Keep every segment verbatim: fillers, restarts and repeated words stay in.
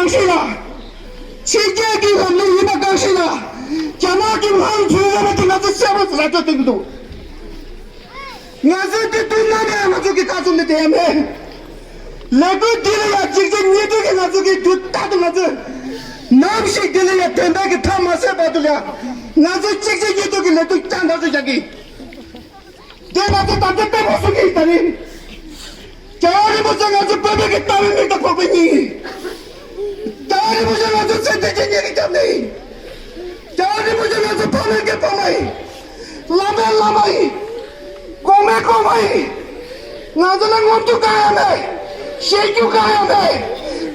བཀག་ཤིང་ལ། ཕྱི་རྒྱལ་གྱི་ལམ་ལུགས་ཡིན་པ་བཀག་ཤིང་ལ། རྒྱ་ནག་གི་ལམ་བྱུང་ཡོད་པ་དེ་ང་ཚོ་གསལ་པོ་ར་སྤྲོད་སྟོན་གྱི་འདུག་ང་ཚོས་དེ་དུས་ནམ་ཡང་ང་ཚོ་གི་ཁ་ཚུམ་ནས་བསྡད་ཡ་མེད། ལས་འགུལ་འདི་ལ་ཡང་གཅིག་རྗེས་གཉིས་མཐུད་ཀྱིས་ང་ཚོ་གི་དུས་རྟག་ཏུ་ང་ཚོས་ནམ་ཞིག་འདི་ལ་ཡང་བདེན་པ་གི་མཐའ་མ་གསལ་བར་དུ་ལ་ང་ཚོས་གཅིག་རྗེས་གཉིས་མཐུད་ཀྱི་ལས་འགུལ་བསྐྱངས་དར་སུ་བཞག་གི། དེ་ང་ཚོ་དམ་བཅའ་བརྟན་པོ་བཟུང་གི་ཡིན་ད་རིང་། རྒྱལ་བ་རིན་པོ་ཆེ་ང་ཚོ་བོད་མི་གི་ལྟ་བའི་མིག་དང་ལྐོག་པའི་སྙིང་ཡིན། རྒྱལ་བ་རིན་པོ་ཆེ་ང་ཚོ་སེམས་ཅན་གྱི་སྙིང་གི་སྐྱབས་གནས་ཡིན། རྒྱལ་བ་རིན་པོ་ཆེ་ང་ཚོ་ཕ་མའི་གི་ཕ་མ་ཡིན། བླ་མའི་བླ་མ་ཡིན། གོང་མའི་གོང་མ་ཡིན། ང་ཚོ་ལ་ངོམ་རྒྱུ་གང་ཡང་མེད། བཤད་རྒྱུ་གང་ཡང་མེད།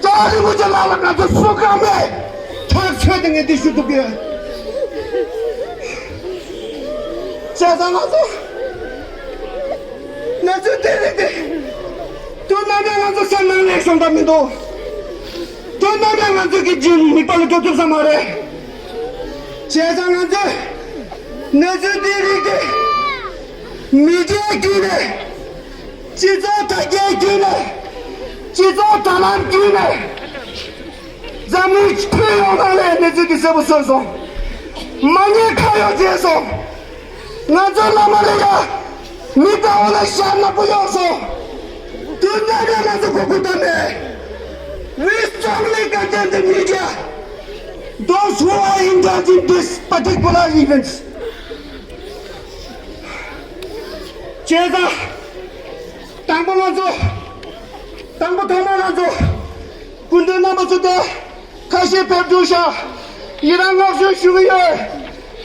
རྒྱལ་བ་རིན་པོ་ཆེ་ལགས་ལ་ང་ཚོ་སུ་གང་མེད། ཐག་ཆོད་དེ་ངས་འདི་ཞུ་ཐུབ་ཀྱི་ཡོད། བྱས་ཙང་ང་ཚོ་གནས་ཚུལ་དེ་རེད་དེ། དུས་ནམ་ཡང་ང་ཚོ་སེམས་ནང་ནས་ཤོང་ཐབས་མི་འདུག་དུས་ནམ་ཡང་ང་ཚོ་གི་རྒྱུན་མིད་པ་ལ་འགྲོ་ཐུབ་ས་མ་རེད། བྱས་ཙང་ང་ཚོས་གནས་ཚུལ་འདི་རིགས་དེ་མི་རྒྱའི་བརྒྱུད་ནས། སྤྱི་ཚོགས་དྲ་རྒྱའི་བརྒྱུད་ནས། སྤྱི་ཚོགས་དྲ་ལམ་བརྒྱུད་ནས། འཛམ་གླིང་ཁྱོན་ཡོངས་ནང་ལ་གནས་ཚུལ་འདི་གསལ་པོ་བཟོས་སོང་། མ་ཉེས་ཁ་གཡོག་བྱས་སོང་། ང་ཚོའི་བླ་མ་ལ་ཡ་མི་དགའ་བ་ལ་ཞྭ་ནག་པོ་གཡོགས་སོང་། དུས་ནམ་ཡང་ང་ཚོ་གོ་དགོས་དོན་མེད། We strongly condemn the media, those who are indulging these particular events. བྱས་ཙང་། དང་པོ་ང་ཚོ། དང་པོ་ཐོག་མར་ང་ཚོ། སྐུ་མདུན་རྣམ་པ་ཚོ་དེ་ཁ་ཤས་ཕེབས་འདུག་ཤག་ཡི་རང་བསྔགས་བརྗོད་ཞུ་གི་ཡོད།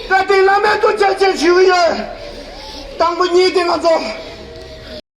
བཀའ་དྲིན་བླ་མེད་དུ་བྱ་ཆེད་ཞུ་གི་ཡོད། དང་པོ་གཉིས་དེ་ང་ཚོ།